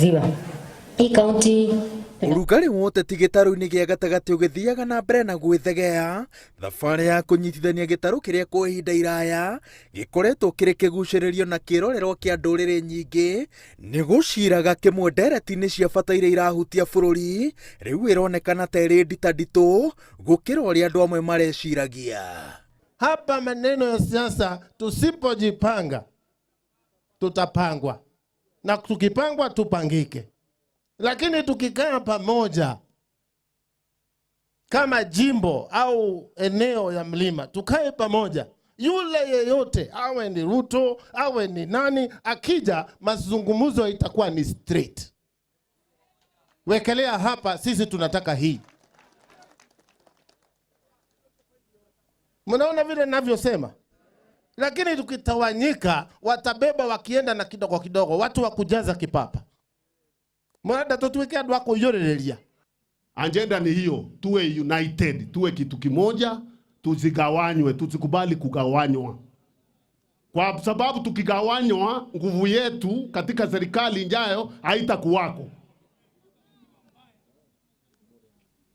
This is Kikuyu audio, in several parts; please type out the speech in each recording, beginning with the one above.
Maziwa. Hii kaunti Ũrugarĩ wa ũteti gĩtarũ-inĩ gĩa gatagatĩ ũgĩthiaga na mbere na gwĩthegea, thabarĩ ya kũnyitithania gĩtarũ kĩrĩa kwa ihinda iraya gĩkoretwo kĩrĩ kĩgucĩrĩrio na kĩrorerwa kĩa ndũrĩrĩ nyingĩ nĩ gũciraga kĩmwe ndereti-inĩ cia bata iria irahutia bũrũri, rĩu ĩronekana ta ĩrĩ nditanditũ gũkĩra ũrĩa andũ amwe mareciragia. Hapa maneno ya siasa, tusipojipanga tutapangwa, na tukipangwa tupangike, lakini tukikaa pamoja kama jimbo au eneo ya mlima, tukae pamoja, yule yeyote awe ni Ruto awe ni nani, akija mazungumzo itakuwa ni straight. Wekelea hapa, sisi tunataka hii. Mnaona vile ninavyosema? Lakini tukitawanyika, watabeba wakienda na kidogo kidogo, watu wa kujaza kipapa. Mrada tutuweke andu akuyuriria. Agenda ni hiyo, tuwe united, tuwe kitu kimoja, tusigawanywe, tusikubali kugawanywa. Kwa sababu tukigawanywa, nguvu yetu katika serikali ijayo haitakuwako.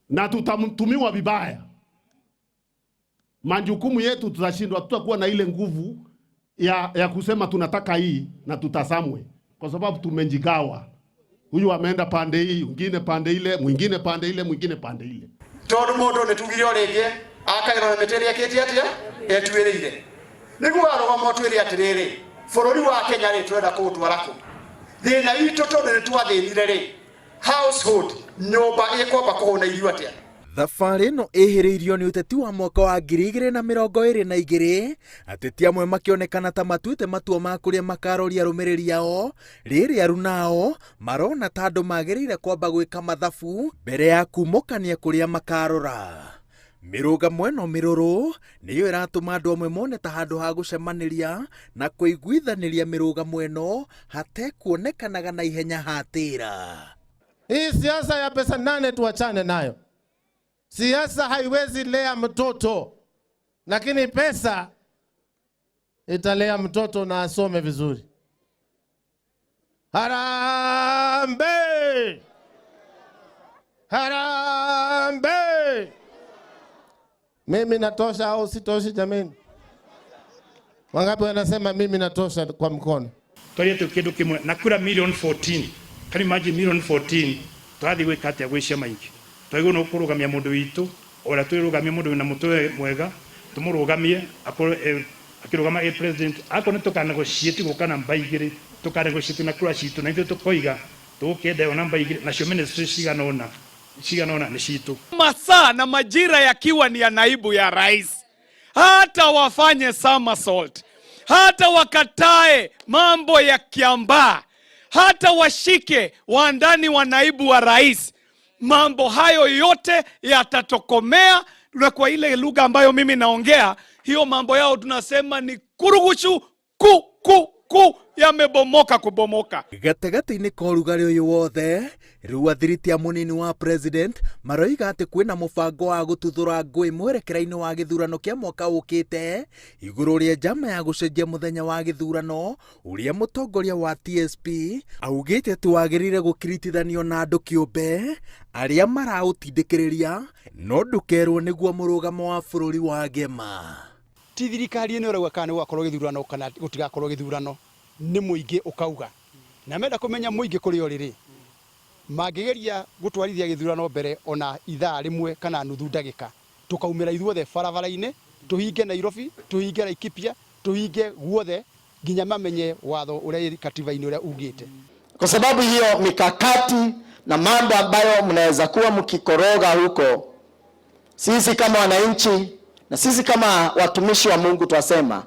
Na tutatumiwa vibaya. Majukumu yetu tutashindwa, tutakuwa na ile nguvu ya kusema tunataka hii na tutasamwe, kwa sababu tumejigawa. Huyu ameenda pande hii, mwingine pande ile, mwingine pande ile, mwingine pande ile. Tondu mundu ni tugire o ringi akairwo na miti iria ekite atia etuiriire. Niguo warũgama ũtwĩre atĩrĩrĩ, bũrũri wa Kenya rĩ tũrenda kũũtwara kũ? Thĩna witũ tondũ nĩ twathĩnire rĩ, household, nyũmba ĩkwamba kũhũna irio atĩa? Thabarĩ ĩno ĩhĩrĩirio nĩ ũteti wa mwaka wa 2022, ateti amwe makĩonekana ta matuĩte matua ma kũrĩa makaroria arũmĩrĩri ao, rĩrĩ arunao marona ta andũ magĩrĩire kwamba gwĩka mathabu mbere ya kumũkania kũrĩa makarora. Mĩrũgamo ĩno mĩrũrũ nĩyo ĩratũma andũ amwe mone ta handũ ha gũcemanĩria na kũiguithanĩria mĩrũgamo ĩno hatekuonekanaga na ihenya hatĩra. Hii siasa ya pesa nane tuachane nayo. Siasa haiwezi lea mtoto, lakini pesa italea mtoto na asome vizuri. Harambee! Harambee! Mimi natosha au sitoshi jameni? Wangapi wanasema mimi natosha kwa mkono? Twarie tu kindu kimwe na kura million 14. Can you imagine million 14? Twathi gwika atia gwi ciama ingi? Twaigwo no kurugamia mundu witu, ora twirugamie mundu wina mutwe mwega, tumurugamie akorwo akirugama e president, akorwo ni tukanegotiate guka namba igiri, tukanegotiate na kura citu, na ithuĩ tukoiga tukenda yo namba igiri, nacio ministry cigana ũna, cigana ũna nĩ citu. Masaa na majira yakiwa ni ya naibu ya rais, hata wafanye somersault, hata wakatae mambo ya Kiambaa, hata washike wandani wa naibu wa rais, mambo hayo yote yatatokomea. Na kwa ile lugha ambayo mimi naongea, hiyo mambo yao tunasema ni kurugushu ku ku ku, yamebomoka kubomoka. Gatagatĩ-inĩ ka ũrugarĩ ũyũ wothe, rĩu athiriti a mũnini wa president maroiga atĩ kwĩna mũbango wa gũtuthũra ngũĩ mwerekera-inĩ wa gĩthurano kĩa mwaka ũkĩte igũrũ rĩa njama ya gũcenjia mũthenya wa gĩthurano ũrĩa mũtongoria wa TSP augĩte atĩ wagĩrĩire gũkiritithanio na andũ kĩũmbe arĩa maraũtindĩkĩrĩria, no ndũkerwo nĩguo mũrũgamo wa bũrũri wa ngema. Ti thirikari ĩno ĩrauga kana nĩ gũgakorwo gĩthurano kana gũtigakorwo gĩthurano, nĩ mũingĩ ũkauga. Na menda kũmenya mũingĩ kũrĩa ũrĩ rĩ, mangĩgeria gũtwarithia gĩthurano mbere ona ithaa rĩmwe kana nuthu ndagĩka, tũkaumĩra ithuothe barabara-inĩ, tũhinge Nairobi, tũhinge Laikipia, tũhinge guothe nginya mamenye watho ũrĩa wĩ katiba-inĩ ũrĩa ugĩte. Kwa sababu hiyo mikakati na mambo ambayo mnaweza kuwa mkikoroga huko, sisi kama wananchi na sisi kama watumishi wa Mungu twasema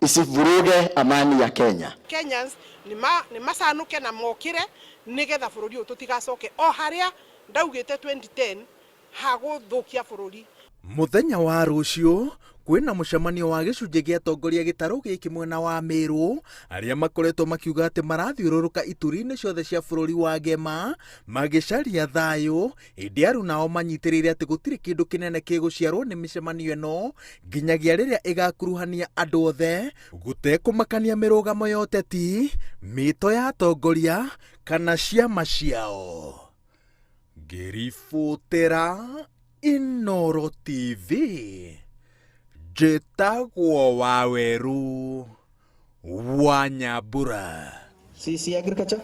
isivuruge amani ya Kenya. Kenyans ni macanuke na mokire nigetha bururi uyu tutigacoke o haria ndaugite 2010 haguthukia bururi. Mũthenya wa rũciũ kwĩna mũcemanio wa gĩcunjĩ gĩa atongoria gĩtarũ gĩkĩ mwena wa Meru arĩa makoretwo makiuga atĩ marathiũrũrũka ituri-inĩ ciothe cia bũrũri wa Gema magĩcaria thayũ, ĩndĩ arunao manyitĩrĩire atĩ gũtirĩ kĩndũ kĩnene gĩgũciarwo nĩ mĩcemanio ĩno nginyagia rĩrĩa ĩgakuruhania andũ othe gũtekũmakania mĩrũgamo ya ũteti, mĩto ya atongoria kana ciama ciao. Ngĩribotera Inooro TV njĩtagwo Waweru wa Nyambura. CC Agriculture.